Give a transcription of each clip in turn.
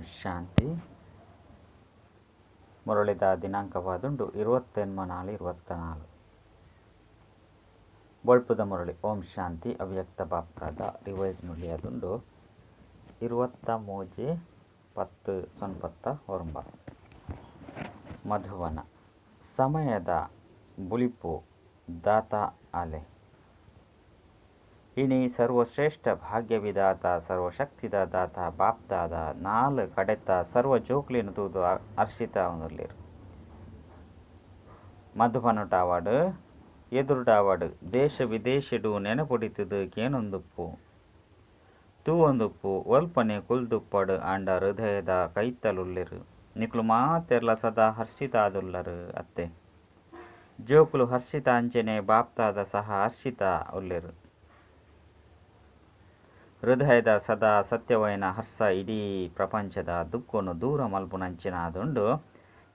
ಓಂ ಶಾಂತಿ. ಮುರಳಿದ ದಿನಾಂಕವಾದುಂಡು 28/4/24. ಬೊಳ್ಪುದ ಮುರಳಿ ಓಂ ಶಾಂತಿ. ಅವ್ಯಕ್ತ ಬಾಪ್ತಾದ ರಿವೈಸ್ ಮುರಳಿಯಾದುಂಡು 23/10/99. ಮಧುವನ ಸಮಯದ ಬುಳಿಪು ದಾತ ಆಲೆ. ಇನಿ ಸರ್ವಶ್ರೇಷ್ಠ ಭಾಗ್ಯವಿದಾತ ಸರ್ವಶಕ್ತಿದ ದಾತ ಬಾಪ್ತಾದ ನಾಲ್ ಕಡೆತ ಸರ್ವ ಜೋಕ್ಲಿನ ತೂದು ಹರ್ಷಿತ ಉಲ್ಲೇರು. ಮಧುವನಟಾವಡ್ ಎದುರುಡಾವಡ್ ದೇಶ ವಿದೇಶಡು ನೆನಪುಡಿತದು ಕೇನೊಂದುಪ್ಪು ತೂವೊಂದುಪ್ಪು ಒಲ್ಪನೆ ಕುಲ್ದುಪ್ಪಡು ಆಂಡ ಹೃದಯದ ಕೈತಲುಲ್ಲೇರು. ನಿಕ್ಲು ಮಾತೆರ್ಲ ಸದಾ ಹರ್ಷಿತಾದುಲ್ಲರು ಅತ್ತೆ. ಜೋಕುಲು ಹರ್ಷಿತ ಅಂಚನೆ ಬಾಪ್ತಾದ ಸಹ ಹರ್ಷಿತ ಉಲ್ಲೇರು. ಹೃದಯದ ಸದಾ ಸತ್ಯವೈನ ಹರ್ಷ ಇಡೀ ಪ್ರಪಂಚದ ದುಃಖನು ದೂರ ಮಲ್ಪುನಂಚಿನಾದುಂಡು.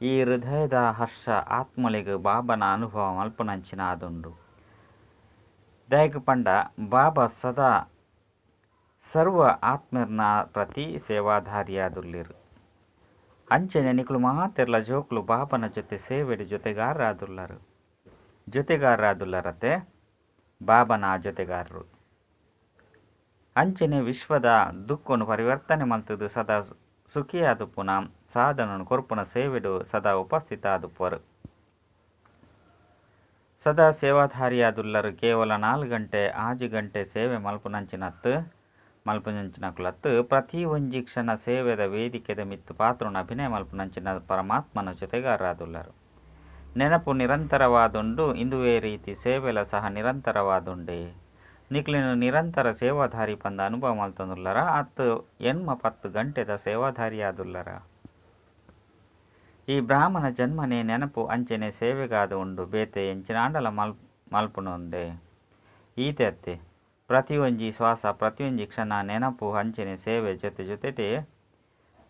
ಈ ಹೃದಯದ ಹರ್ಷ ಆತ್ಮಲಿಗೆ ಬಾಬನ ಅನುಭವ ಮಲ್ಪುನಂಚಿನಾದುಂಡು. ದಯಕು ಪಂಡ ಬಾಬಾ ಸದಾ ಸರ್ವ ಆತ್ಮರ್ನ ಪ್ರತಿ ಸೇವಾಧಾರಿಯಾದುಲ್ಲೇರು. ಅಂಚನೆ ನಿಕ್ಲು ಮಾತೆರ್ಲ ಜೋಕ್ಲು ಬಾಬನ ಜೊತೆ ಸೇವೆಡು ಜೊತೆಗಾರರಾದುಲ್ಲರು. ಜೊತೆಗಾರರಾದುಲ್ಲರತೆ ಬಾಬನ ಜೊತೆಗಾರರು. ಅಂಚನೆ ವಿಶ್ವದ ದುಃಖನು ಪರಿವರ್ತನೆ ಮಲ್ತದು ಸದಾ ಸುಖಿಯಾದುಪ್ಪುನ ಸಾಧನನು ಕೊರ್ಪುನ ಸೇವೆಡು ಸದಾ ಉಪಸ್ಥಿತ ಆದುಪ್ಪರು. ಸದಾ ಸೇವಾಧಾರಿಯಾದುಲ್ಲರು. ಕೇವಲ 4 ಗಂಟೆ 6 ಗಂಟೆ ಸೇವೆ ಮಲ್ಪುನಂಚಿನತ್ತು ಮಲ್ಪುನಂಚಿನಕುಲತ್ತು ಪ್ರತಿ ಒಂಜಿ ಕ್ಷಣ ಸೇವೆದ ವೇದಿಕೆದ ಮಿತ್ತು ಪಾತ್ರನ ಅಭಿನಯ ಮಲ್ಪುನಂಚಿನ ಪರಮಾತ್ಮನ ಜೊತೆಗಾರರಾದುಲ್ಲರು. ನೆನಪು ನಿರಂತರವಾದುಂಡು. ಇಂದುವೇ ರೀತಿ ಸೇವೆಲ ಸಹ ನಿರಂತರವಾದುಂಡೆ. ನಿಕ್ಲಿನ ನಿರಂತರ ಸೇವಾಧಾರಿ ಪಂದ ಅನುಭವ ಮಲ್ತೊಂದುಲ್ಲರ ಅತ್ತು 8-10 ಗಂಟೆದ ಸೇವಾಧಾರಿಯಾದುಲ್ಲರ. ಈ ಬ್ರಾಹ್ಮಣ ಜನ್ಮನೆ ನೆನಪು ಅಂಚನೆ ಸೇವೆಗಾದ ಉಂಡು. ಬೇತೆ ಎಂಚಿನಾಂಡಲ ಮಲ್ಪುನೊಂದೆ ಈತೆ ಅತ್ತೆ. ಪ್ರತಿಯೊಂಜಿ ಶ್ವಾಸ ಪ್ರತಿಯೊಂಜಿ ಕ್ಷಣ ನೆನಪು ಅಂಚನೆ ಸೇವೆ ಜೊತೆ ಜೊತೆಟೆ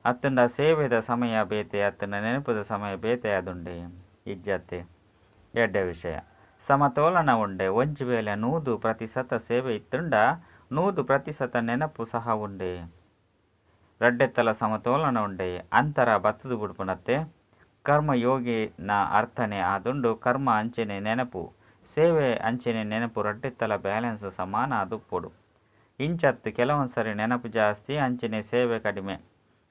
ಅತ್ತಂಡ ಸೇವೆದ ಸಮಯ ಬೇತೆ ಅತ್ತಂಡ ನೆನಪುದ ಸಮಯ ಬೇತೆ ಆದುಂಡೆ ಇಜ್ಜತ್ತೆ. ಎಡ್ಡೆ ವಿಷಯ ಸಮತೋಲನ ಉಂಡೆ. ಒಂಜಿ ವೇಳೆ 100% ಸೇವೆ ಇತ್ತುಂಡ 100% ನೆನಪು ಸಹ ಉಂಡೆ. ರಡ್ಡೆತ್ತಲ ಸಮತೋಲನ ಉಂಡೆ. ಅಂತರ ಬತ್ತದು ಬಿಡ್ಪುನತ್ತೆ. ಕರ್ಮಯೋಗಿನ ಅರ್ಥನೆ ಆದುಂಡು. ಕರ್ಮ ಅಂಚನೆ ನೆನಪು ಸೇವೆ ಅಂಚನೆ ನೆನಪು ರಡ್ಡೆತ್ತಲ ಬ್ಯಾಲೆನ್ಸ್ ಸಮಾನ ಆದುಪ್ಪೊಡು. ಇಂಚತ್ತು ಕೆಲವೊಂದ್ಸರಿ ನೆನಪು ಜಾಸ್ತಿ ಅಂಚನೆ ಸೇವೆ ಕಡಿಮೆ,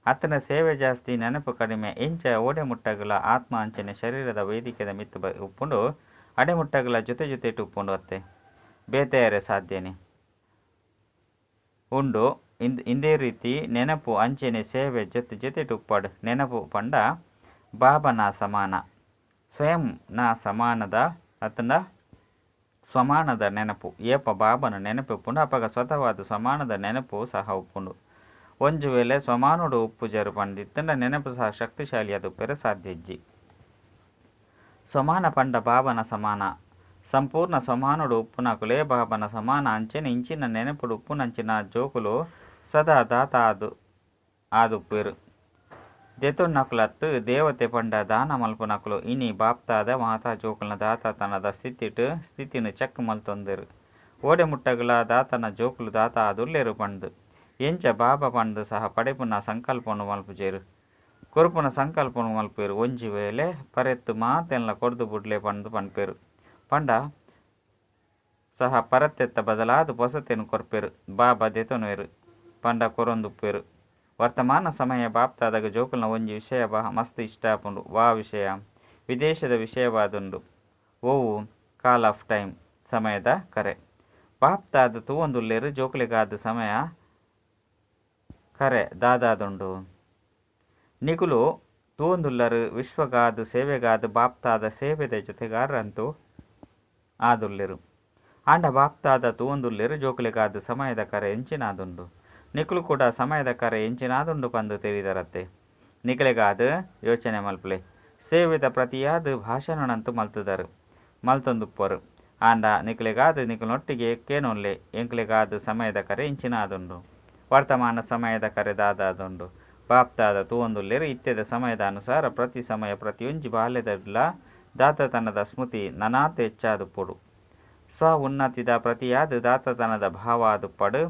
ಅತ್ತನ ಸೇವೆ ಜಾಸ್ತಿ ನೆನಪು ಕಡಿಮೆ. ಇಂಚ ಓಡೆ ಮುಟ್ಟಗಲ ಆತ್ಮ ಅಂಚನೆ ಶರೀರದ ವೇದಿಕೆದ ಮಿತ್ತು ಉಪ್ಪುಂಡು. ಅಡೆಮುಟ್ಟಗಲ ಜೊತೆ ಜೊತೆ ಉಪ್ಪುಂಡು ಅತ್ತೆ. ಬೇತೆಯರೆ ಸಾಧ್ಯನೆ ಉಂಡು. ಇಂದೇ ರೀತಿ ನೆನಪು ಅಂಚನೆ ಸೇವೆ ಜೊತೆ ಜೊತೆ ಉಪ್ಪಾಡು. ನೆನಪು ಪಂಡ ಬಾಬನ ಸಮಾನ ಸ್ವಯಂನ ಸಮಾನದ ಅತ್ತಂಡ ಸ್ವಮಾನದ ನೆನಪು. ಏಪ ಬಾಬನ ನೆನಪು ಉಪ್ಪುಂಡು ಅಪಗ ಸ್ವತಃವಾದ ಸಮಾನದ ನೆನಪು ಸಹ ಉಪ್ಪುಂಡು. ಒಂಜು ವೇಳೆ ಸ್ವಮಾನೋಡು ಉಪ್ಪು ಜರು ಪಂಡಿತ್ತಂಡ ನೆನಪು ಸಹ ಶಕ್ತಿಶಾಲಿಯಾದ ಉಪ್ಪೆರೆ ಸಾಧ್ಯ ಇಜ್ಜಿ. ಸಮಾನ ಪಂಡ ಬಾಬನ ಸಮಾನ. ಸಂಪೂರ್ಣ ಸಮಾನುಡು ಉಪ್ಪುನಕುಲೇ ಬಾಬನ ಸಮಾನ. ಅಂಚನೆ ಇಂಚಿನ ನೆನಪುಡು ಉಪ್ಪುನಂಚಿನ ಜೋಕುಲು ಸದಾ ದಾತ ಆದುಪ್ಪೇರು. ದೆತೊನ್ನಕುಲತ್ತು ದೇವತೆ ಪಂಡ ದಾನ ಮಲ್ಪುನಕುಲು. ಇನಿ ಬಾಪ್ತಾದ ಮಾತಾ ಜೋಕುಲ್ನ ದಾತತನದ ಸ್ಥಿತಿನ ಚೆಕ್ ಮಲ್ತೊಂದೆರು. ಓಡೆ ಮುಟ್ಟಗಲ ದಾತನ ಜೋಕುಲು ದಾತ ಆದುಲ್ಲೇರು ಪಂಡು ಎಂಚ ಬಾಬಾ ಪಂಡು ಸಹ ಪಡೆಪುನ ಸಂಕಲ್ಪನು ಮಲ್ಪುಜೇರು. ಕೊರ್ಪುನ ಸಂಕಲ್ಪನು ಮಲ್ಪೇರು. ಒಂಜಿ ವೇಳೆ ಪರೆತ್ತು ಮಾತೆಲ್ಲ ಕೊರ್ದು ಬುಡ್ಲೆ ಪಂದು ಪನ್ಪೇರು. ಪಂಡ ಸಹ ಪರತ್ತೆತ್ತ ಬದಲಾದ ಪೊಸತೆನು ಕೊರ್ಪೇರು. ಬಾಬಾ ದೆತೊನುವೆರು ಪಂಡ ಕೊರೊಂದುಪ್ಪೇರು. ವರ್ತಮಾನ ಸಮಯ ಬಾಪ್ತಾದಾಗ ಜೋಕುಲ್ನ ಒಂಜಿ ವಿಷಯ ಬಾ ಮಸ್ತ್ ಇಷ್ಟ ಆಪುಂಡು. ವಾ ವಿಷಯ ವಿದೇಶದ ವಿಷಯವಾದುಂಡು. ಓವು ಕಾಲ್ ಆಫ್ ಟೈಮ್ ಸಮಯದ ಕರೆ. ಬಾಪ್ತಾದ ತೂವೊಂದುಲ್ಲೇರು ಜೋಕುಲಿಗಾದ ಸಮಯ ಕರೆ ದಾದಾದುಂಡು. ನಿಕುಲು ತೂವೊಂದುಲ್ಲರು ವಿಶ್ವಗಾದ ಸೇವೆಗಾದ ಬಾಪ್ತಾದ ಸೇವೆದ ಜೊತೆಗಾರರಂತೂ ಆದುಲ್ಲೇರು. ಆಂಡ ಬಾಪ್ತಾದ ತೂವೊಂದುಲ್ಲೇರು ಜೋಕುಲಿಗಾದ ಸಮಯದ ಕರೆ ಎಂಚಿನಾದುಂಡು. ನಿಕುಲು ಕೂಡ ಸಮಯದ ಕರೆ ಎಂಚಿನಾದುಂಡು ಪಂದು ತಿಳಿದರತ್ತೆ. ನಿಕಲೆಗಾದ ಯೋಚನೆ ಮಲ್ಪಲೆ. ಸೇವೆದ ಪ್ರತಿಯಾದ ಭಾಷಣನಂತೂ ಮಲ್ತುದರು ಮಲ್ತೊಂದುಪ್ಪರು. ಆಂಡ ನಿಕಲೆಗಾದ ನಿಕುಲೊಟ್ಟಿಗೆ ಕೇನೊಲ್ಲೆ ಎಂಕ್ಲೆಗಾದ ಸಮಯದ ಕರೆ ಎಂಚಿನಾದುಂಡು. ವರ್ತಮಾನ ಸಮಯದ ಕರೆ ದಾದಾದುಂಡು. ಬಾಪ್ತಾದ ತೂವೊಂದುಲ್ಲೇರು ಇತ್ಯದ ಸಮಯದ ಅನುಸಾರ ಪ್ರತಿ ಸಮಯ ಪ್ರತಿಯೊಂಜಿ ಬಾಲ್ಯದಡ್ಲ ದಾತತನದ ಸ್ಮೃತಿ ನನಾತ್ ಹೆಚ್ಚಾದುಪ್ಪೊಡು. ಸ್ವ ಉನ್ನತಿದ ಪ್ರತಿಯಾದ ದಾತತನದ ಭಾವ ಆದುಪ್ಪಡು.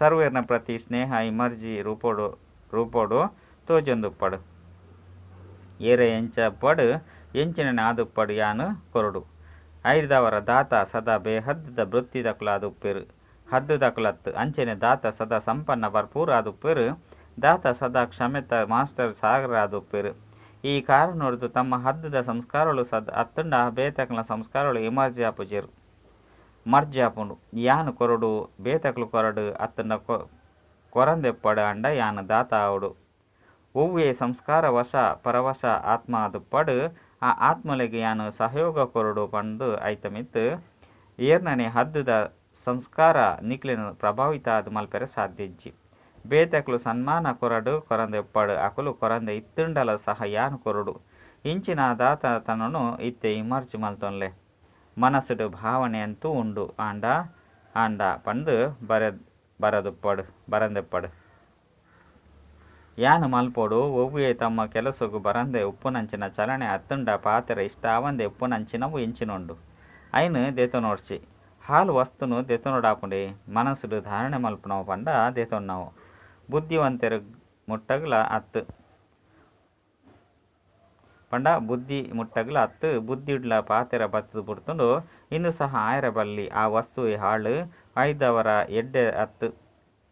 ಸರ್ವೇರ್ನ ಪ್ರತಿ ಸ್ನೇಹ ಇಮರ್ಜಿ ರೂಪೋಡು ರೂಪೋಡು ತೋಜೊಂದುಪ್ಪಡು. ಏರೆ ಎಂಚ ಪಡು ಎಂಚಿನ ಆದುಪ್ಪಡು ಯಾನು ಕೊರಡು. ಐರ್ದವರ ದಾತ ಸದಾ ಬೇಹದ್ದ ವೃತ್ತಿ ದಕುಲಾದುಪ್ಪೇರು ಹದ್ದು ದಕುಲತ್ತು. ಅಂಚನೆ ದಾತ ಸದಾ ಸಂಪನ್ನ ಭರ್ಪೂರ್ ಆದುಪ್ಪೇರು. ದಾತ ಸದಾ ಕ್ಷಮೆತ ಮಾಸ್ಟರ್ ಸಾಗರ ಆದುಪ್ಪೇರು. ಈ ಕಾರಣೊಡ್ದು ತಮ್ಮ ಹದ್ದುದ ಸಂಸ್ಕಾರಗಳು ಸದ ಅತ್ತಂಡ ಬೇತಕ್ಲ ಸಂಸ್ಕಾರಗಳು ಎಮರ್ಜಿ ಆಪುಜೆರ್ ಮರ್ಜಿ ಆಪುಂಡು. ಯಾನ್ ಕೊರಡು ಬೇತಕ್ಲು ಕೊರಡು ಅತ್ತಂಡ ಕೊರಂದೆಪ್ಪಡು ಅಂಡ ಯಾನ್ ದಾತ ಆವಡು. ಒವ್ವೆ ಸಂಸ್ಕಾರ ವಶ ಪರವಶ ಆತ್ಮ ಆದುಪ್ಪಡು ಆ ಆತ್ಮಲೆಗ್ ಯಾನ್ ಸಹಯೋಗ ಕೊರಡು ಪಂದು ಐತ ಮಿತ್ತು ಏರ್ನನೆ ಹದ್ದುದ ಸಂಸ್ಕಾರ ನಿಕ್ಲೆನ ಪ್ರಭಾವಿತ ಆದ್ ಮಲ್ಪೆರೆ ಸಾಧ್ಯ ಇಜ್ಜಿ. ಬೇತಕ್ಲು ಸನ್ಮಾನ ಕೊರಡು ಕೊರಂದೆಪ್ಪಡು ಅಕುಲು ಕೊರಂದೆ ಇತ್ತುಂಡಲ ಸಹ ಯಾನ್ ಕೊರಡು. ಇಂಚಿನ ದಾತ ತನನು ಇತ್ತೆ ಇಮರ್ಜಿ ಮಲ್ತೊನ್ಲೆ. ಮನಸ್ಸುಡು ಭಾವನೆ ಅಂತೂ ಉಂಡು ಆಂಡ ಆಂಡ ಪಂದು ಬರದುಪ್ಪಡು ಬರಂದೆಪ್ಪಡು. ಯಾನ್ ಮಲ್ಪೊಡು ಒವ್ವೆ ತಮ್ಮ ಕೆಲಸೊಗು ಬರಂದೆ ಉಪ್ಪುನಂಚಿನ ಚಲನೆ ಅತ್ತುಂಡ ಪಾತೆರ ಇಷ್ಟ ಆವಂದೆ ಉಪ್ಪುನಂಚಿನವು ಎಂಚಿನೊಂಡು ಐನ್ ದೆತೊನೊಡ್ಚಿ. ಹಾಳು ವಸ್ತುನು ದೆತೊನೊಡಾಪುಂಡೆ. ಮನಸ್ಸುಡು ಧಾರಣೆ ಮಲ್ಪುನವು ಪಂಡ ದೆತೊನ್ನವು. ಬುದ್ಧಿವಂತೆರ್ ಮುಟ್ಟಗಲ ಅತ್ತು ಪಂಡ ಬುದ್ಧಿ ಮುಟ್ಟಗಲ ಅತ್ತು ಬುದ್ಧಿಡ್ಲ ಪಾತೆರ ಬತ್ತುದು ಪುಡ್ತುಂಡು ಇಂದು ಸಹ ಆಯೆರೆ ಬಲ್ಲಿ ಆ ವಸ್ತುವೆ ಹಾಳು ಐದವರ ಎಡ್ಡೆ ಅತ್ತು.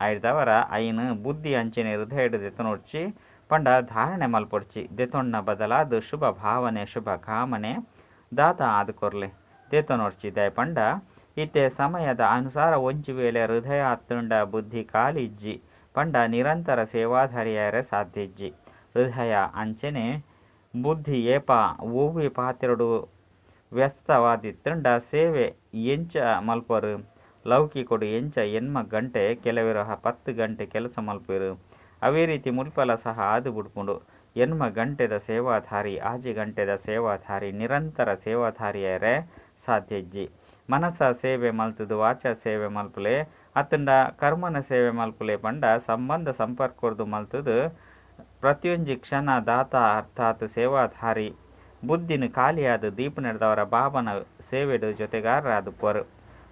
ಐದವರ ಐನ್ ಬುದ್ಧಿ ಅಂಚನೆ ಹೃದಯಡ್ ದೆತೊನೊಡ್ಚಿ ಪಂಡ ಧಾರಣೆ ಮಲ್ಪೊಡ್ಚಿ. ದೆತೊನ್ನ ಬದಲಾದ ಶುಭ ಭಾವನೆ ಶುಭ ಕಾಮನೆ ದಾತ ಆದ್ ಕೊರ್ಲೆ. ದೆತೊನೊಡ್ಚಿ ದಾಯೆ ಪಂಡ ಇತ್ತೆ ಸಮಯದ ಅನುಸಾರ ಒಂಜಿ ವೇಳೆ ಹೃದಯ ಅತ್ತುಂಡ ಬುದ್ಧಿ ಖಾಲಿ ಇಜ್ಜಿ ಪಂಡ ನಿರಂತರ ಸೇವಾಧಾರಿಯಾರೆ ಸಾಧ್ಯ ಇಜ್ಜಿ. ಹೃದಯ ಅಂಚನೆ ಬುದ್ಧಿ ಏಪ ಒವ್ವೆ ಪಾತೆರಡು ವ್ಯಸ್ತವಾದಿತ್ತುಂಡ ಸೇವೆ ಎಂಚ ಮಲ್ಪರು. ಲೌಕಿಕೊಡು ಎಂಚ 8 ಗಂಟೆ ಕೆಲವರು 10 ಗಂಟೆ ಕೆಲಸ ಮಲ್ಪೇರು. ಅವೇ ರೀತಿ ಮುಲ್ಪಲ ಸಹ ಆದು ಬುಡ್ಪುಂಡು. 8 ಗಂಟೆದ ಸೇವಾಧಾರಿ 6 ಗಂಟೆದ ಸೇವಾಧಾರಿ ನಿರಂತರ ಸೇವಾಧಾರಿಯಾರೆ ಸಾಧ್ಯ ಇಜ್ಜಿ. ಮನಸ ಸೇವೆ ಮಲ್ತದು ವಾಚ ಸೇವೆ ಮಲ್ಪುಲೆ ಅತ್ತಂಡ ಕರ್ಮನ ಸೇವೆ ಮಲ್ಪುಲೆ ಪಂಡ ಸಂಬಂಧ ಸಂಪರ್ಕೊರ್ದು ಮಲ್ತದು ಪ್ರತಿಯೊಂಜಿ ಕ್ಷಣ ದಾತ ಅರ್ಥಾತ್ ಸೇವಾಧಾರಿ ಬುದ್ಧಿನ ಖಾಲಿಯಾದ ದೀಪ ನೆಡ್ದವರ ಬಾಬನ ಸೇವೆಡು ಜೊತೆಗಾರರಾದುಪ್ಪರು.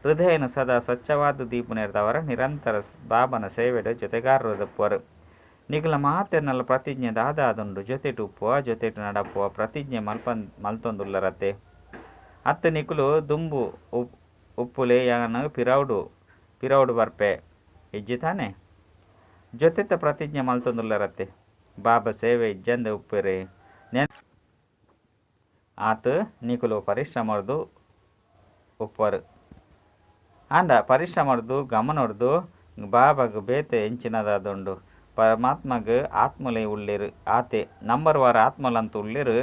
ಹೃದಯನ ಸದಾ ಸ್ವಚ್ಛವಾದ ದೀಪ ನೆಡ್ದವರ ನಿರಂತರ ಬಾಬನ ಸೇವೆಡು ಜೊತೆಗಾರರಾದುಪ್ಪರು. ನಿಗಲ ಮಾತೆರ್ನಲ ಪ್ರತಿಜ್ಞೆ ದಾದಾದುಂಡು ಜೊತೆಟು ಉಪ್ಪುವ ಜೊತೆಟು ನಡಪುವ ಪ್ರತಿಜ್ಞೆ ಮಲ್ತೊಂದುಲ್ಲರತೆ. ಅತ್ತು ನಿಕುಲು ದುಂಬು ಉಪ್ಪುಲೆ ಯಾನ್ ಪಿರೌಡು ಪಿರೌಡು ಬರ್ಪೆ ಇಜ್ಜಿ ತಾನೆ. ಜೊತೆತ ಪ್ರತಿಜ್ಞೆ ಮಲ್ತೊಂದುಲ್ಲರತೆ. ಬಾಬಾ ಸೇವೆ ಇಜ್ಜಂದೆ ಉಪ್ಪೇರೆ ಆತು ನಿಕುಲು ಪರಿಶ್ರಮರ್ದು ಉಪ್ಪರು. ಆಂಡ ಪರಿಶ್ರಮರ್ದು ಗಮನೊರ್ದು ಬಾಬಾಗ್ ಬೇತೆ ಎಂಚಿನದಾದುಂಡು. ಪರಮಾತ್ಮಗ್ ಆತ್ಮಲೆ ಉಳ್ಳೇರು ಆತೆ ನಂಬರ್ ವಾರ್ ಆತ್ಮಲಂತ ಉಳ್ಳೇರು.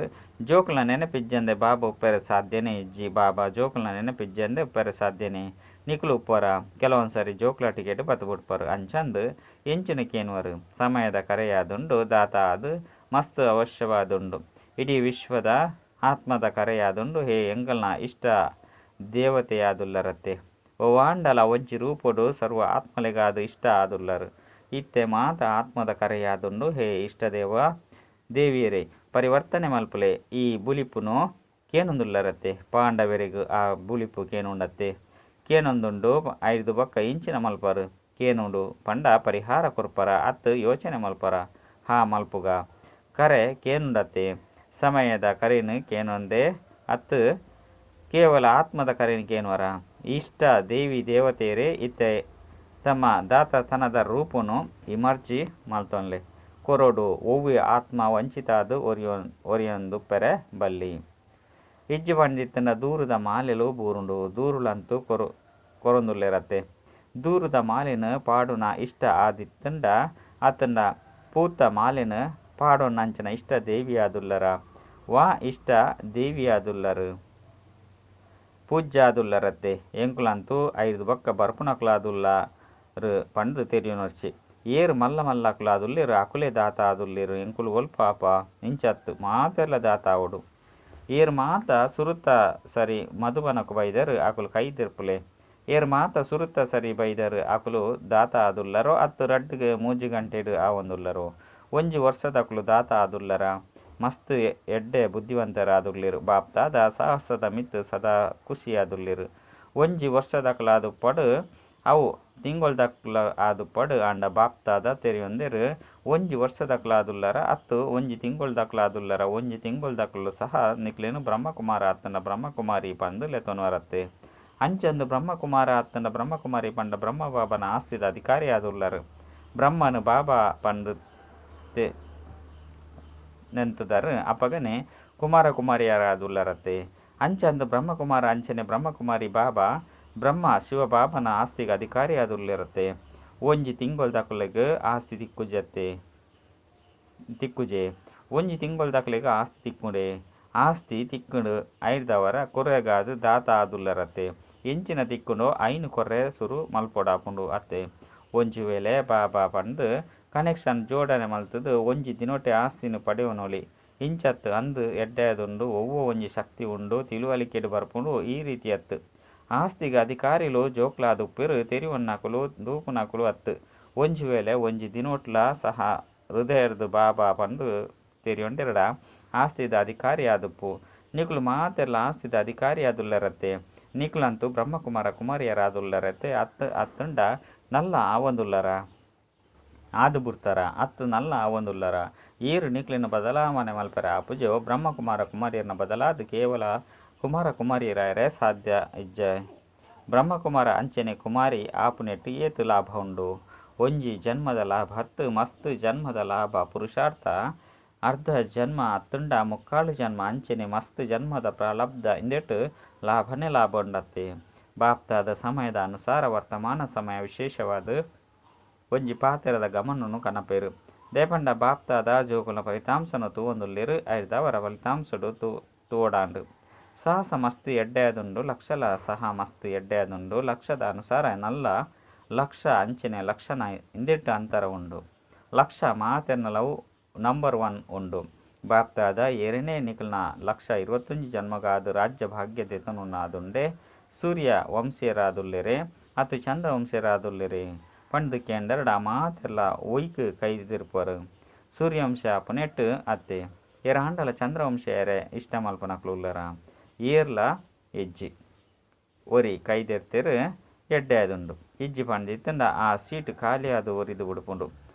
ಜೋಕುಲ್ನ ನೆನಪಿಜ್ಜಂದೆ ಬಾಬಾ ಉಪ್ಪೆರೆ ಸಾಧ್ಯನೇ ಇಜ್ಜಿ. ಬಾಬಾ ಜೋಕುಲ್ನ ನೆನಪಿಜ್ಜಂದೆ ಉಪ್ಪೆರೆ ಸಾಧ್ಯನೇ. ನಿಕುಲು ಉಪ್ಪರ ಕೆಲವೊಂದ್ಸರಿ ಜೋಕುಲ ಟಿಕೆಟ್ ಬತ್ತು ಬಿಡ್ಪರು. ಅಂಚಂದು ಎಂಚಿನ ಕೇನ್ವರು. ಸಮಯದ ಕರೆಯಾದುಂಡು ದಾತ ಅದು ಮಸ್ತ್ ಅವಶ್ಯವಾದುಂಡು. ಇಡೀ ವಿಶ್ವದ ಆತ್ಮದ ಕರೆಯಾದುಂಡು. ಹೇ ಎಂಕಲ್ನ ಇಷ್ಟ ದೇವತೆಯಾದುಲ್ಲರತ್ತೆ. ಒವಾಂಡಲ ಒಂಜಿ ರೂಪೊಡು ಸರ್ವ ಆತ್ಮಲೆಗಾದು ಇಷ್ಟ ಆದುಲ್ಲರು. ಇತ್ತೆ ಮಾತ ಆತ್ಮದ ಕರೆಯಾದುಂಡು. ಹೇ ಇಷ್ಟ ದೇವ ದೇವಿಯರೇ ಪರಿವರ್ತನೆ ಮಲ್ಪುಲೆ. ಈ ಬುಲಿಪುನು ಕೇನೊಂದುಲ್ಲರತ್ತೆ. ಪಾಂಡವರಿಗೂ ಆ ಬುಲಿಪು ಕೇನುಂಡತ್ತೆ. ಕೇನೊಂದುಂಡು ಐದು ಬೊಕ್ಕ ಇಂಚಿನ ಮಲ್ಪರು. ಕೇನುಂಡು ಪಂಡ ಪರಿಹಾರ ಕೊರ್ಪರ ಅತ್ತು ಯೋಚನೆ ಮಲ್ಪರ. ಹಾ ಮಲ್ಪುಗ ಕರೆ ಕೇನುಂಡತ್ತೆ. ಸಮಯದ ಕರೆನು ಕೇನೊಂದೇ ಅತ್ತು ಕೇವಲ ಆತ್ಮದ ಕರೆನು ಕೇನುವರ. ಇಷ್ಟ ದೇವಿ ದೇವತೆಯರೇ ಇತ್ತೆ ತಮ್ಮ ದಾತತನದ ರೂಪನು ಇಮರ್ಜಿ ಮಲ್ತೊನ್ಲೆ. ಕೊರಡು ಒವ್ವೆ ಆತ್ಮ ವಂಚಿತ ಅದು ಒರಿಯೊಂದುಪ್ಪೆರೆ ಬಲ್ಲಿ. ಇಜ್ಜಿ ಪಂಡಿತ್ತಂಡ ದೂರದ ಮಾಲೆಲು ಬೂರುಂಡು. ದೂರುಲಂತೂ ಕೊರೊಂದುಲ್ಲೆರತ್ತೆ. ದೂರದ ಮಾಲೆನ ಪಾಡುನ ಇಷ್ಟ ಆದಿತ್ತಂಡ ಅತ್ತಂಡ ಪೂತ ಮಾಲೆನ ಪಾಡೊನ್ನಂಚಿನ ಇಷ್ಟ ದೇವಿಯಾದುಲ್ಲರ ವಾ ಇಷ್ಟ ದೇವಿಯಾದುಲ್ಲರು ಪೂಜ್ಯಾದುಲ್ಲರತ್ತೆ. ಎಂಕುಲಂತೂ ಐದು ಬೊಕ್ಕ ಬರ್ಪುನಕುಲಾದುಲ್ಲರು ಪಂದು ತೆರಿಯೊನೊರ್ಚಿ. ಏರು ಮಲ್ಲ ಮಲ್ಲಕುಲಾದುಲ್ಲೇರು ಅಕುಲೇ ದಾತ ಆದುಲ್ಲೇರು. ಎಂಕುಲು ಒಲ್ಪ ಇಂಚತ್ತು ಮಾತೆರ್ಲ ದಾತ ಆವೊಡು. ಏರು ಮಾತ ಸುರುತ ಸರಿ ಮಧುಬನಕು ಬೈದರು ಅಕುಲು ಕೈ ದೆರ್ಪುಲೆ. ಏರು ಮಾತ ಸುರುತ ಸರಿ ಬೈದರು ಅಕುಲು ದಾತ ಆದುಲ್ಲರೋ ಅತ್ತು 2 3 ಗಂಟೆಡು ಆವೊಂದುಲ್ಲರೋ. ಒಂಜಿ ವರ್ಷದಕುಲು ದಾತ ಆದುಲ್ಲರ. ಮಸ್ತ್ ಎಡ್ಡೆ ಬುದ್ಧಿವಂತರಾದುಲ್ಲೇರು. ಬಾಪ್ದಾದ ಸಾಹಸದ ಮಿತ್ತು ಸದಾ ಖುಷಿಯಾದುಲ್ಲೇರು. ಒಂಜಿ ವರ್ಷದಕುಲಾದುಪ್ಪಡು ಅವು ತಿಂಗೊಲ್ದಕ್ಲ ಆದುಪ್ಪಡ್ ಆಂಡ ಬಾಪ್ದಾದ ತೆರಿಯೊಂದೆರ್ ಒಂಜಿ ವರ್ಷದಕ್ಲಾದುಲ್ಲರ ಅತ್ತ್ ಒಂಜಿ ತಿಂಗೊಲ್ದಕ್ಲಾದುಲ್ಲರ ಒಂಜಿ ತಿಂಗೊಲ್ದಕುಲು ಸಹ ನಿಕ್ಲೆನ್ ಬ್ರಹ್ಮಕುಮಾರ ಅತ್ತ್ಂಡ ಬ್ರಹ್ಮಕುಮಾರಿ ಪಂದ್ ಲೆತ್ತೊನುವರತ್ತೆ. ಅಂಚಂದ್ ಬ್ರಹ್ಮಕುಮಾರ ಅತ್ತ್ಂಡ ಬ್ರಹ್ಮಕುಮಾರಿ ಪಂಡ ಬ್ರಹ್ಮ ಬಾಬಾನ ಆಸ್ತಿದ ಅಧಿಕಾರಿ ಆದುಲ್ಲರ್. ಬ್ರಹ್ಮನ್ ಬಾಬಾ ಪಂದ್ ನೆಂತುದರ್ ಅಪಗನೆ ಕುಮಾರ ಕುಮಾರಿಯರಾದುಲ್ಲರತ್ತೆ. ಅಂಚಂದ್ ಬ್ರಹ್ಮಕುಮಾರ ಅಂಚನೆ ಬ್ರಹ್ಮಕುಮಾರಿ ಬಾಬಾ ಬ್ರಹ್ಮ ಶಿವಬಾಬಾನ ಆಸ್ತಿಗ್ ಅಧಿಕಾರಿ ಆದುಲ್ಲೆರತ್ತೆ. ಒಂಜಿ ತಿಂಗೊಲ್ದಕುಲೆಗ್ ಆಸ್ತಿ ತಿಕ್ಕುಜತ್ತೆ ತಿಕ್ಕುಜೆ. ಒಂಜಿ ತಿಂಗೊಲ್ದಕುಲೆಗ್ ಆಸ್ತಿ ತಿಕ್ಕುಂಡೆ. ಆಸ್ತಿ ತಿಕ್ಕುಂಡು ಐರ್ದಾವರ ಕೊರೆಗಾದ್ ದಾತ ಆದುಲ್ಲರತ್ತೆ. ಎಂಚಿನ ತಿಕ್ಕುಂಡೋ ಐನ್ ಕೊರ್ರೆ ಸುರು ಮಲ್ಪೊಡಾಪುಂಡು ಅತ್ತೆ. ಒಂಜಿ ವೇಳೆ ಬಾಬಾ ಪಂದ್ ಕನೆಕ್ಷನ್ ಜೋಡಣೆ ಮಲ್ತುದು ಒಂಜಿ ದಿನೊಟೆ ಆಸ್ತಿನ್ ಪಡೆಯೊನೊಲಿ ಇಂಚತ್ತ್ ಅಂದ್ ಎಡ್ಡೆ ಆದುಂಡು ಒವ್ವೋ ಒಂಜಿ ಶಕ್ತಿ ಉಂಡು ತಿಳುವಳಿಕೆಡ್ ಬರ್ಪುಂಡು ಈ ರೀತಿ ಅತ್ತ್. ಆಸ್ತಿಗ್ ಅಧಿಕಾರಿಲು ಜೋಕುಲಾದುಪ್ಪೆರ್ ತೆರಿಯೊನ್ನಕುಲು ತೂಪುನಕುಲು ಅತ್ತ್. ಒಂಜಿ ವೇಳೆ ಒಂಜಿ ದಿನೊಟ್ಲ ಸಹ ಹೃದಯರ್ದ್ ಬಾಬಾ ಪಂದ್ ತೆರಿಯೊಂಡೆರ್ಡ ಆಸ್ತಿದ ಅಧಿಕಾರಿ ಆದುಪ್ಪು. ನಿಕುಲು ಮಾತೆರ್ಲಾ ಆಸ್ತಿದ ಅಧಿಕಾರಿ ಆದುಲ್ಲರತ್ತೆ. ನಿಕುಲಂತೂ ಬ್ರಹ್ಮಕುಮಾರ ಕುಮಾರಿಯರಾದುಲ್ಲರತ್ತೆ ಅತ್ತ್ ಅತ್ತುಂಡ ನಲ್ಲ ಆವೊಂದುಲ್ಲರ. ಆದ್ ಬುಡ್ತಾರ ಅತ್ತ್ ನಲ್ಲ ಆವೊಂದುಲ್ಲರ. ಏರ್ ನಿಕ್ಲೆನ ಬದಲಾವಣೆ ಮಲ್ಪೆರೆ ಆಪುಜೋ ಬ್ರಹ್ಮಕುಮಾರ ಕುಮಾರಿಯರ್ನ ಬದಲಾದ್ ಕೇವಲ ಕುಮಾರ ಕುಮಾರಿಯರಾಯೆರೆ ಸಾಧ್ಯ ಇಜ್ಜೆ. ಬ್ರಹ್ಮಕುಮಾರ ಅಂಚನೆ ಕುಮಾರಿ ಆಪುನೆಟ್ ಏತ್ ಲಾಭ ಉಂಡು. ಒಂಜಿ ಜನ್ಮದ ಲಾಭ ಅತ್ತ್ ಮಸ್ತ್ ಜನ್ಮದ ಲಾಭ ಪುರುಷಾರ್ಥ ಅರ್ಧ ಜನ್ಮ ಅತ್ತುಂಡ ಮುಕ್ಕಾಲು ಜನ್ಮ ಅಂಚನೆ ಮಸ್ತ್ ಜನ್ಮದ ಪ್ರಾರಬ್ಧ ಇಂದೆಟ್ ಲಾಭನೇ ಲಾಭ ಉಂಡತ್ತೆ. ಬಾಪ್ದಾದ ಸಮಯದ ಅನುಸಾರ ವರ್ತಮಾನ ಸಮಯ ವಿಶೇಷವಾದ್ ಒಂಜಿ ಪಾತೆರದ ಗಮನೊನು ಕನಪೆರ್. ದಾಯೆ ಪಂಡ ಬಾಪ್ದಾದ ಜೋಕುಲ್ನ ಫಲಿತಾಂಶನ್ ತೂವೊಂದುಲ್ಲೆರ್ ಐರ್ದಾವರ ಫಲಿತಾಂಶಡ್ ತೂವೊಡಾಂಡ್. ಸಾಹಸ ಮಸ್ತ್ ಎಡ್ಡೆ ಆದುಂಡು ಲಕ್ಷಲ ಸಹ ಮಸ್ತ್ ಎಡ್ಡೆ ಆದುಂಡು ಲಕ್ಷದ ಅನುಸಾರ ನಲ್ಲ ಲಕ್ಷ ಅಂಚನೆ ಲಕ್ಷಣ ಇಂದೆಟ್ ಅಂತರ ಉಂಡು. ಲಕ್ಷ ಮಾತೆರ್ನಲವು ನಂಬರ್ ಒನ್ ಉಂಡು. ಬಾಪ್ದಾದ ಏರೆನೇ ನಿಕಲ್ನ ಲಕ್ಷ 21 ಜನ್ಮಗಾದ್ ರಾಜ್ಯ ಭಾಗ್ಯ ದೆತೊನುನಾದುಂಡೆ. ಸೂರ್ಯ ವಂಶೀಯರಾದುಲ್ಲೆರೆ ಅತ್ತ್ ಚಂದ್ರ ವಂಶೀಯರಾದುಲ್ಲೆರೆ ಪಂದ್ ಕೇಂಡರ್ಡ ಮಾತೆರ್ಲಾ ಒಯ್ಕ್ ಕೈ ದೆರ್ಪುವರ್. ಸೂರ್ಯವಂಶ ಆಪುನೆಟ್ ಅತ್ತೆ. ಏರಾಂಡಲ ಚಂದ್ರವಂಶೀಯರೇ ಇಷ್ಟ ಮಲ್ಪುನಕುಲು ಉಲ್ಲರ ಏರ್ಲ ಇಜ್ಜಿ. ಒರಿ ಕೈ ದೆರ್ತೆರ್ ಎಡ್ಡೆ ಆದುಂಡು. ಇಜ್ಜಿ ಪಂದಿತ್ತುಂಡ ಆ ಸೀಟ್ ಖಾಲಿ ಆದ್ ಒರಿದು ಬುಡ್ಪುಂಡು.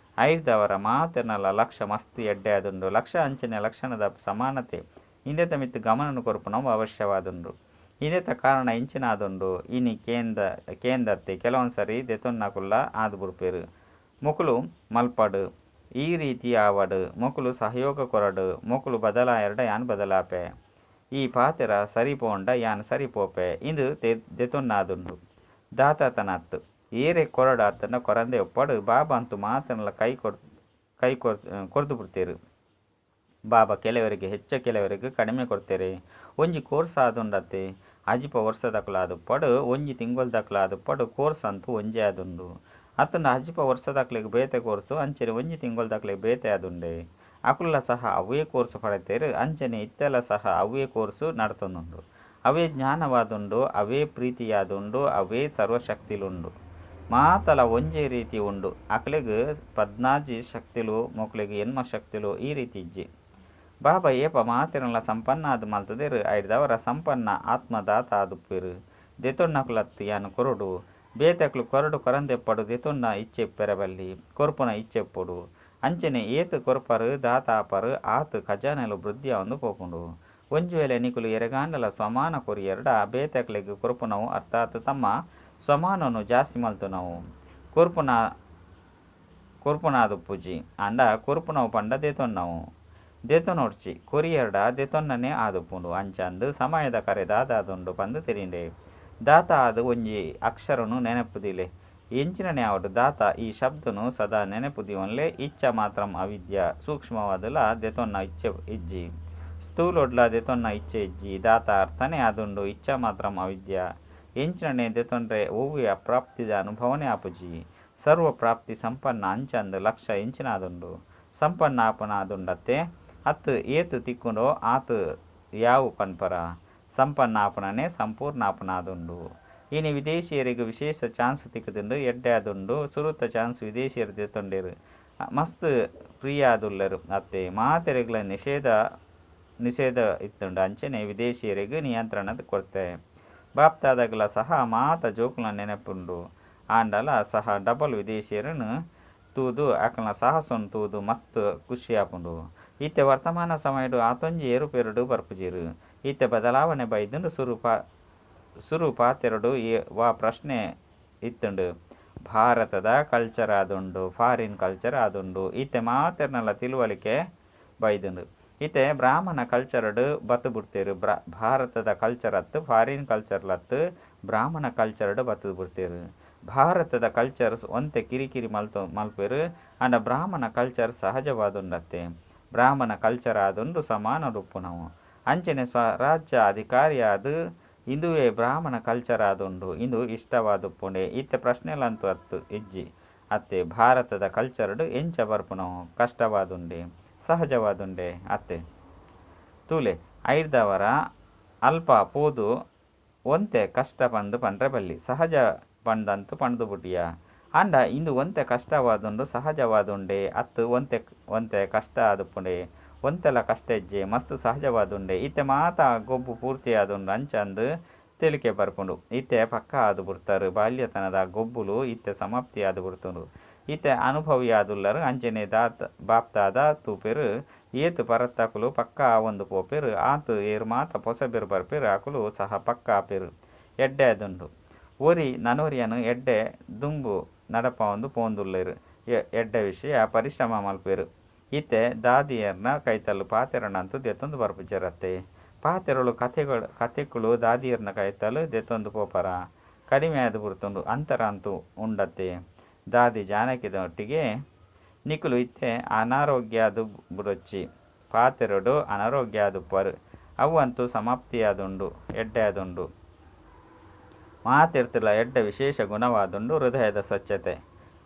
ಐರ್ದಾವರ ಮಾತೆರ್ನಲ ಲಕ್ಷ ಮಸ್ತ್ ಎಡ್ಡೆ ಆದುಂಡು. ಲಕ್ಷ ಅಂಚನೆ ಲಕ್ಷಣದ ಸಮಾನತೆ ಇಂದೆತ ಮಿತ್ತ್ ಗಮನನ್ ಕೊರ್ಪುನವು ಅವಶ್ಯವಾದುಂಡು. ಇಂದೆತ ಕಾರಣ ಎಂಚಿನ ಆದುಂಡು ಇನಿ ಕೇಂದತ್ತೆ ಕೆಲವೊಂದು ಸರಿ ದೆತೊನ್ನಕುಲ್ಲ ಆದ್ ಬುಡ್ಪೆರ್. ಮೊಕುಲು ಮಲ್ಪಡ್ ಈ ರೀತಿ ಆವಡ್ ಮೊಕುಲು ಸಹಯೋಗ ಕೊರಡ್ ಮೊಕುಲು ಬದಲಾಯೆರ್ಡ ಯಾನ್ ಬದಲಾಪೆ. ಈ ಪಾತೆರ ಸರಿ ಪೋಂಡ ಯಾನ್ ಸರಿ ಪೋಪೆ ಇಂದು ದೆತೊನ್ನಾದುಂಡು. ದಾತಾತನ ಅತ್ತ್. ಏರೇ ಕೊರಡ್ ಅತ್ತುಂಡ ಕೊರಂದೆ ಉಪ್ಪಡ್ ಬಾಬಾ ಅಂತೂ ಮಾತೆರ್ನಲ ಕೈ ಕೈ ಕೊರ್ದು ಬುಡ್ತೆರ್. ಬಾಬಾ ಕೆಲವರಿಗೆ ಹೆಚ್ಚ ಕೆಲವರಿಗೆ ಕಡಿಮೆ ಕೊರ್ತೆರ್. ಒಂಜಿ ಕೋರ್ಸ್ ಆದುಂಡತ್ತೆ. ಅಜಿಪ ವರ್ಷದಕುಲಾದುಪ್ಪಡ್ ಒಂಜಿ ತಿಂಗೊಲ್ದಕುಲಾದುಪ್ಪಡ್ ಕೋರ್ಸ್ ಅಂತೂ ಒಂಜೇ ಆದುಂಡು. ಅತ್ತುಂಡ ಅಜಿಪ ವರ್ಷದಕ್ಲೆಗ್ ಬೇತೆ ಕೋರ್ಸ್ ಅಂಚನೆ ಒಂಜಿ ತಿಂಗೊಲ್ದಕ್ಲೆಗ್ ಬೇತೆ ಆದುಂಡೆ. ಅಕುಲ್ಲ ಸಹ ಅವೇ ಕೋರ್ಸ್ ಪಡೆತೆರ್ ಅಂಚನೆ ಇತ್ತೆಲ ಸಹ ಅವೇ ಕೋರ್ಸ್ ನಡತೊಂದುಂಡು. ಅವೇ ಜ್ಞಾನವಾದುಂಡು ಅವೇ ಪ್ರೀತಿಯಾದುಂಡು ಅವೇ ಸರ್ವಶಕ್ತಿಲುಂಡು. ಮಾತಲ ಒಂಜೇ ರೀತಿ ಉಂಡು. ಅಕ್ಲೆಗ್ 14 ಶಕ್ತಿಲು ಮೊಕ್ಲೆಗ್ 8 ಶಕ್ತಿಲು ಈ ರೀತಿ ಇಜ್ಜಿ. ಬಾಬಾ ಏಪ ಮಾತೆರ್ನಲ ಸಂಪನ್ನ ಆದ್ ಮಲ್ತುದೆರ್ ಐರ್ದಾವರ ಸಂಪನ್ನ ಆತ್ಮದಾತ ಆದುಪ್ಪೆರ್. ದೆತೊನ್ನಕುಲತ್ತ್ ಯಾನ್ ಕೊರೊಡು. ಬೇತೆಕ್ಲು ಕೊರಡು ಕೊರಂದೆಪ್ಪಡು ದೆತೊನ್ನ ಇಚ್ಛೆ ಇಪ್ಪೆರೆ ಬಲ್ಲಿ. ಕೊರ್ಪುನ ಇಚ್ಛೆ ಇಪ್ಪೊಡು. ಅಂಚನೆ ಏತ್ ಕೊರ್ಪರ್ ದಾತ ಆಪರ್ ಆತ್ ಖಜಾನೆಲು ವೃದ್ಧಿ ಆವೊಂದು ಪೋಪುಂಡು. ಒಂಜಿ ವೇಳೆ ನಿಕುಲು ಎರೆಗಾಂಡಲ ಸ್ವಮಾನ ಕೊರಿಯರ್ಡ ಬೇತೆಕ್ಲೆಗ್ ಕೊರ್ಪುನವು ಅರ್ಥಾತ್ ತಮ್ಮ ಸ್ವಮಾನೊನು ಜಾಸ್ತಿ ಮಲ್ತುನವು. ಕೊರ್ಪುನಾದುಪ್ಪುಜಿ ಆಂಡ ಕೊರ್ಪುನವು ಪಂಡ ದೆತೊನ್ನವು. ದೆತೊನೊಡ್ಚಿ ಕೊರಿಯರ್ಡ ದೆತೊನ್ನನೆ ಆದುಪ್ಪುಂಡು. ಅಂಚಂದ್ ಸಮಯದ ಕರೆ ದಾದಾದುಂಡು ಪಂದ್ ತೆರಿಂಡೆ. ದಾತ ಆದ್ ಒಂಜಿ ಅಕ್ಷರನ್ ನೆನಪು ದೀಲೆ. ಎಂಚಿನನೇ ಆವಡ್ ದಾತ ಈ ಶಬ್ದನ್ ಸದಾ ನೆನಪು ದೀವೊನ್ಲೆ ಇಚ್ಛಾ ಮಾತ್ರಂ ಅವಿದ್ಯಾ ಸೂಕ್ಷ್ಮವಾದುಲ ದೆತೊನ್ನ ಇಚ್ಛೆ ಇಜ್ಜಿ. ಸ್ಥೂಲೊಡ್ಲ ದೆತೊನ್ನ ಇಚ್ಛೆ ಇಜ್ಜಿ. ದಾತ ಅರ್ಥನೇ ಆದುಂಡು ಇಚ್ಛಾ ಮಾತ್ರಂ ಅವಿದ್ಯಾ. ಎಂಚಿನನೇ ದೆತೊನ್ರೆ ಒವ್ವೇ ಅಪ್ರಾಪ್ತಿದ ಅನುಭವನೇ ಆಪುಜಿ. ಸರ್ವ ಪ್ರಾಪ್ತಿ ಸಂಪನ್ನ ಅಂಚಂದ್ ಲಕ್ಷ ಎಂಚಿನಾದುಂಡು. ಸಂಪನ್ನ ಆಪುನಾದುಂಡತ್ತೆ. ಅತ್ತ್ ಏತ್ ತಿಕ್ಕುಂಡೋ ಆತ್ ಯಾವು ಪನ್ಪರ. ಸಂಪನ್ನ ಆಪುನನೇ ಸಂಪೂರ್ಣ ಆಪುನಾದುಂಡು. ಇನಿ ವಿದೇಶಿಯೆರೆಗ್ ವಿಶೇಷ ಚಾನ್ಸ್ ತಿಕ್ಕುದುಂಡು ಎಡ್ಡೆ ಆದುಂಡು. ಸುರುತ ಚಾನ್ಸ್ ವಿದೇಶಿಯೆರ್ ದೆತೊಂಡೆರ್. ಮಸ್ತ್ ಪ್ರಿಯ ಆದುಲ್ಲೆರ್ ಅತ್ತೆ. ಮಾತೆರೆಗ್ಲ ನಿಷೇಧ ಇತ್ತುಂಡು ಅಂಚನೆ ವಿದೇಶಿಯೆರೆಗ್ ನಿಯಂತ್ರಣ ಕೊರ್ತೆ. ಬಾಪ್ದಾದಾಗ್ಲ ಸಹ ಮಾತ ಜೋಕುಲ್ನ ನೆನಪುಂಡು. ಆಂಡಲ ಸಹ ಡಬಲ್ ವಿದೇಶಿಯರನ್ನು ತೂದು ಅಕಲ್ನ ಸಾಹಸನ್ ತೂದು ಮಸ್ತ್ ಖುಷಿ ಆಪುಂಡು. ಇತ್ತೆ ವರ್ತಮಾನ ಸಮಯಡ್ ಆತೊಂಜಿ ಏರುಪೇರುಡು ಬರ್ಪುಜೆರ್. ಇತ್ತೆ ಬದಲಾವಣೆ ಬೈದುಂಡು. ಸುರು ಪಾತೆರೊಡು ವಾ ಪ್ರಶ್ನೆ ಇತ್ತುಂಡು. ಭಾರತದ ಕಲ್ಚರ್ ಆದುಂಡು, ಫಾರಿನ್ ಕಲ್ಚರ್ ಆದುಂಡು. ಇತ್ತೆ ಮಾತೆರ್ನಲ ತಿಳುವಳಿಕೆ ಬೈದುಂಡು. ಇತ್ತೆ ಬ್ರಾಹ್ಮಣ ಕಲ್ಚರ್ ಬತ್ತು ಬಿಡ್ತೇರು. ಭಾರತದ ಕಲ್ಚರ್ ಅತ್ತು, ಫಾರಿನ್ ಕಲ್ಚರ್ ಅತ್ತು, ಬ್ರಾಹ್ಮಣ ಕಲ್ಚರ್ ಬತ್ತು ಬಿಡ್ತೇರು. ಭಾರತದ ಕಲ್ಚರ್ ಒಂತೆ ಕಿರಿಕಿರಿ ಮಲ್ಪೆರು. ಆಂಡ ಬ್ರಾಹ್ಮಣ ಕಲ್ಚರ್ ಸಹಜವಾದುಂಡತ್ತೆ. ಬ್ರಾಹ್ಮಣ ಕಲ್ಚರ್ ಆದುಂಡು ಸಮಾನ ರೂಪುನವು. ಅಂಚನೆ ಸ್ವರಾಜ್ಯ ಅಧಿಕಾರಿಯಾದ ಇಂದುವೇ ಬ್ರಾಹ್ಮಣ ಕಲ್ಚರ್ ಆದುಂಡು. ಇಂದು ಇಷ್ಟವಾದುಪ್ಪುಂಡೆ. ಇತ್ತೆ ಪ್ರಶ್ನೆಲಂತೂ ಅತ್ತು ಇಜ್ಜಿ ಅತ್ತೆ. ಭಾರತದ ಕಲ್ಚರ್ಡ್ ಎಂಚ ಬರ್ಪುನವು ಕಷ್ಟವಾದುಂಡೆ, ಸಹಜವಾದುಂಡೆ ಅತ್ತೆ. ತೂಲೆ ಐರ್ದವರ ಅಲ್ಪ ಪೋದು ಒಂತೆ ಕಷ್ಟ ಪಂದು ಪಂಡ್ರೆ ಬಲ್ಲಿ, ಸಹಜ ಪಂದಂತು ಪಂಡ್ದು ಬುಡಿಯ. ಆಂಡ ಇಂದು ಒಂತೆ ಕಷ್ಟವಾದುಂಡು, ಸಹಜವಾದುಂಡೆ ಅತ್ತು. ಒಂತೆ ಒಂತೆ ಕಷ್ಟ ಆದುಪ್ಪುಂಡೆ, ಒಂತೆಲ ಕಷ್ಟ ಇಜ್ಜೆ, ಮಸ್ತ್ ಸಹಜವಾದುಂಡೆ. ಇತ್ತೆ ಮಾತ ಗೊಬ್ಬು ಪೂರ್ತಿ ಆದುಂಡು ಅಂಚಂದು ತಿಳಿಕೆ ಬರ್ಪುಂಡು. ಇತ್ತೆ ಪಕ್ಕ ಆದು ಬಿಡ್ತಾರೆ. ಬಾಲ್ಯತನದ ಗೊಬ್ಬುಲು ಇತ್ತೆ ಸಮಾಪ್ತಿ ಆದು ಬಿಡ್ತುಂಡು. ಇತ್ತೆ ಅನುಭವಿ ಆದುಲ್ಲರು. ಅಂಚನೆ ದಾತ್ ಬಾಪ್ತಾದ ತೂಪೆರು ಏತ್ ಪರತ್ತಕುಲು ಪಕ್ಕ ಆವೊಂದು ಪೋಪೆರು. ಆತ್ ಏರು ಮಾತ ಪೊಸಬೆರು ಬರ್ಪೆರು, ಅಕುಲು ಸಹ ಪಕ್ಕ ಆಪೆರು. ಎಡ್ಡೆ ಆದುಂಡು. ಒರಿ ನನೊರಿಯನು ಎಡ್ಡೆ ದುಂಬು ನಡಪಾವೊಂದು ಪೋಂದುಲ್ಲೆರು. ಎಡ್ಡೆ ವಿಷಯ ಪರಿಶ್ರಮ ಮಲ್ಪೆರು. ಇತ್ತೆ ದಾದಿಯರ್ನ ಕೈತಲ್ ಪಾತೆರನಂತೂ ದೆತ್ತೊಂದು ಬರ್ಪುಜರತ್ತೆ. ಪಾತೆರಳು ಕತೆಕುಳು ದಾದಿಯರ್ನ ಕೈತಲ್ ದೆತ್ತೊಂದು ಪೋಪರ ಕಡಿಮೆ ಆದ್ ಬಿಡ್ತುಂಡು. ಅಂತರ ಅಂತೂ ಉಂಡತ್ತೆ. ದಾದಿ ಜಾನಕಿದೊಟ್ಟಿಗೆ ನಿಕುಲು ಇತ್ತೆ ಅನಾರೋಗ್ಯ ಆದು ಬುಡೊಚ್ಚಿ. ಪಾತೆರೊಡು ಅನಾರೋಗ್ಯ ಆದುಪ್ಪರು, ಅವಂತೂ ಸಮಾಪ್ತಿಯಾದುಂಡು. ಎಡ್ಡೆ ಆದುಂಡು. ಮಾತೆರ್ತುಲ ಎಡ್ಡೆ ವಿಶೇಷ ಗುಣವಾದುಂಡು ಹೃದಯದ ಸ್ವಚ್ಛತೆ.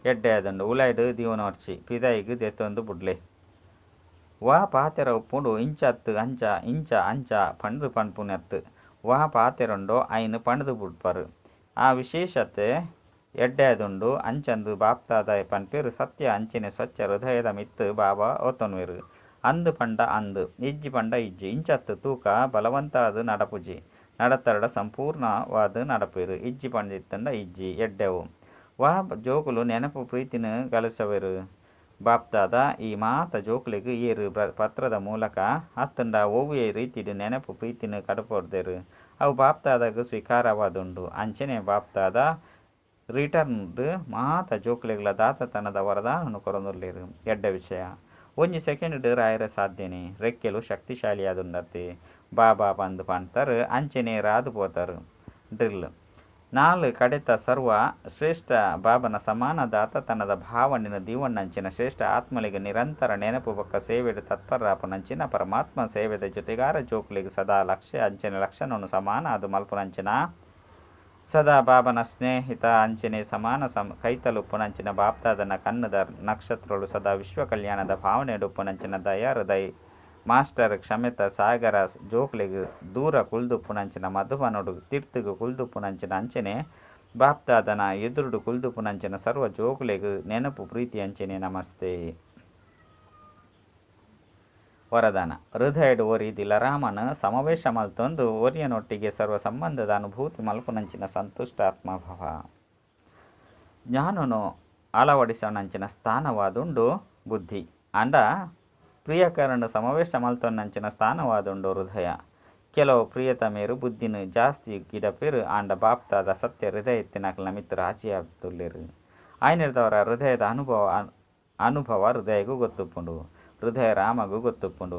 ಎಡ್ಡೆ ಆದುಂಡು. ಉಲಾಯ್ಡು ದೀವನೊರ್ಚಿ ಪಿದಾಯಿಗ್ ದೆತ್ತೊಂದು ಬುಡ್ಲೆ. ವಾ ಪಾತೆರ ಉಪ್ಪುಂಡು ಇಂಚತ್ ಅಂಚ ಇಂಚ ಅಂಚ ಪಂಡ್ದು ಪನ್ಪುನತ್. ವಾ ಪಾತೆರುಂಡೋ ಐನ್ ಪಂಡ್ದು ಬುಡ್ಪರು. ಆ ವಿಶೇಷತೆ ಎಡ್ಡೆ ಆದುಂಡು. ಅಂಚಂದು ಬಾಪ್ತಾದ ಪನ್ಪೆರ್. ಸತ್ಯ ಅಂಚನೆ ಸ್ವಚ್ಛ ಹೃದಯದ ಮಿತ್ತ್ ಬಾಬಾ ಒತ್ತೊನ್ವೆರ್. ಅಂದ್ ಪಂಡ ಅಂದ್, ಇಜ್ಜಿ ಪಂಡ ಇಜ್ಜಿ. ಇಂಚತ್ ತೂಕ ಬಲವಂತಾದ್ ನಡಪುಜಿ. ನಡತರ್ಡ ಸಂಪೂರ್ಣವಾದ್ ನಡಪೆರ್. ಇಜ್ಜಿ ಪಂದಿತ್ತುಂಡ ಇಜ್ಜಿ. ಎಡ್ಡೆವು. ವಾ ಜೋಕುಲು ನೆನಪು ಪ್ರೀತಿನ ಗಳಿಸವೆರು? ಬಾಪ್ತಾದ ಈ ಮಾತ ಜೋಕುಲೆಗ್ ಏರ್ ಪತ್ರದ ಮೂಲಕ ಅತ್ತುಂಡ ಒವ್ವೆ ರೀತಿಡ್ ನೆನಪು ಪ್ರೀತಿನ ಕಡಪುಡ್ದೆರ್ ಅವು ಬಾಪ್ತಾದಗ್ ಸ್ವೀಕಾರವಾದುಂಡು. ಅಂಚನೆ ಬಾಪ್ತಾದ ರಿಟರ್ನ್ ಮಾತ ಜೋಕುಲೆಗ್ಲ ದಾತತನದ ವರದಾನನು ಕೊರೊಂದುಲ್ಲೆರ್. ಎಡ್ಡೆ ವಿಷಯ. ಒಂಜಿ ಸೆಕೆಂಡ್ ರಾಯರ ಸಾಧ್ಯನೆ. ರೆಕ್ಕೆಲು ಶಕ್ತಿಶಾಲಿಯಾದುಂಡತ್ತೆ. ಬಾಬಾ ಪಂದ್ ಪಂಡ್ತಾರ್ ಅಂಚನೆ ರಾದ್ ಪೋತಾರ್. ಡ್ರಿಲ್. ನಾಲ್ ಕಡೆತ ಸರ್ವ ಶ್ರೇಷ್ಠ ಬಾಬನ ಸಮಾನ ದಾತತನದ ಭಾವನೆನ್ ದೀವೊನ್ನಂಚಿನ ಶ್ರೇಷ್ಠ ಆತ್ಮಲೆಗ್ ನಿರಂತರ ನೆನಪು ಬೊಕ್ಕ ಸೇವೆಡ್ ತತ್ಪರರಾಪುನಂಚಿನ ಪರಮಾತ್ಮ ಸೇವೆದ ಜೊತೆಗಾರ ಜೋಕುಲೆಗ್ ಸದಾ ಲಕ್ಷ್ಯ ಅಂಚನೆ ಲಕ್ಷಣನು ಸಮಾನ ಅದು ಮಲ್ಪುನಂಚಿನ ಸದಾ ಬಾಬನ ಸ್ನೇಹಿತ ಅಂಚನೆ ಸಮಾನ ಕೈತಲುಪ್ಪುನಂಚಿನ ಬಾಪ್ತಾದನ ಕಣ್ಣುದ ನಕ್ಷತ್ರಗಳು ಸದಾ ವಿಶ್ವ ಕಲ್ಯಾಣದ ಭಾವನೆಡ್ ಉಪ್ಪುನಂಚಿನ ದಯಾ ಹೃದಯ ಮಾಸ್ಟರ್ ಕ್ಷಮೆತ ಸಾಗರ ಜೋಕುಲೆಗ್ ದೂರ ಕುಲ್ದುಪ್ಪುನಂಚಿನ ಮಧುಬನೊಡು ತಿರ್ತುಗು ಕುಲ್ದುಪ್ಪುನಂಚಿನ ಅಂಚನೆ ಬಾಪ್ತಾದನ ಎದುರುಡು ಕುಲ್ದುಪ್ಪುನಂಚಿನ ಸರ್ವ ಜೋಕುಲೆಗ್ ನೆನಪು ಪ್ರೀತಿ ಅಂಚನೆ ನಮಸ್ತೆ. ವರದಾನ. ಹೃದಯಡ್ ಒರಿ ದಿಲರಾಮನ್ ಸಮಾವೇಶ ಮಲ್ತೊಂದು ಒರಿಯನೊಟ್ಟಿಗೆ ಸರ್ವ ಸಂಬಂಧದ ಅನುಭೂತಿ ಮಲ್ಪುನಂಚಿನ ಸಂತುಷ್ಟ ಆತ್ಮಭವ. ಜ್ಞಾನನು ಅಳವಡಿಸವನಂಚಿನ ಸ್ಥಾನವಾದುಂಡು ಬುದ್ಧಿ. ಆಂಡ ಪ್ರಿಯಕರನ್ನು ಸಮಾವೇಶ ಮಲ್ತೊನ್ನಂಚಿನ ಸ್ಥಾನವಾದುಂಡು ಹೃದಯ. ಕೆಲವು ಪ್ರಿಯತಮೇರು ಬುದ್ಧಿನ ಜಾಸ್ತಿ ಗಿಡಪೇರು. ಆಂಡ ಬಾಪ್ತಾದ ಸತ್ಯ ಹೃದಯ ಇತ್ತಿನಕಲ್ನ ಮಿತ್ರ ರಾಜಿಯಾದುಲ್ಲೆರು. ಆಯ್ನಿರ್ದವರ ಹೃದಯದ ಅನುಭವ ಹೃದಯಗೂ ಗೊತ್ತುಪ್ಪುಂಡು. ಹೃದಯ ರಾಮಗೂ ಗೊತ್ತುಪ್ಪುಂಡು.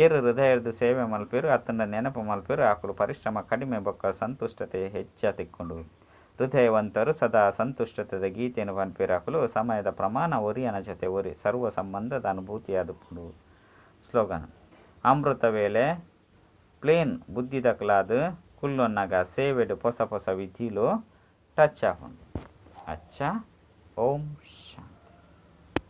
ಏರು ಹೃದಯದ ಸೇವೆ ಮಲ್ಪೆರು ಅತ್ತಂಡ ನೆನಪು ಮಲ್ಪೆರು ಆಕುಲು ಪರಿಶ್ರಮ ಕಡಿಮೆ ಬೊಕ್ಕ ಸಂತುಷ್ಟತೆ ಹೆಚ್ಚ ತಿಕ್ಕೊಂಡು. ಹೃದಯವಂತರು ಸದಾ ಸಂತುಷ್ಟತೆದ ಗೀತೆಯನ್ನು ಪನ್ಪೆರು. ಅಕುಲು ಸಮಯದ ಪ್ರಮಾಣ ಒರಿಯನ ಜೊತೆ ಒರಿ ಸರ್ವ ಸಂಬಂಧದ ಅನುಭೂತಿಯಾದುಪ್ಪುಂಡು. ಸ್ಲೋಗನ್. ಅಮೃತ ವೇಳೆ ಪ್ಲೇನ್ ಬುದ್ಧಿದಕಲಾದ ಕುಲ್ಲೊನ್ನಗ ಸೇವೆಡ್ ಪೊಸ ಪೊಸ ವಿಧಿಲು ಟಚ್ ಆಪುಂಡು. ಅಚ್ಚಾ. ಓಂ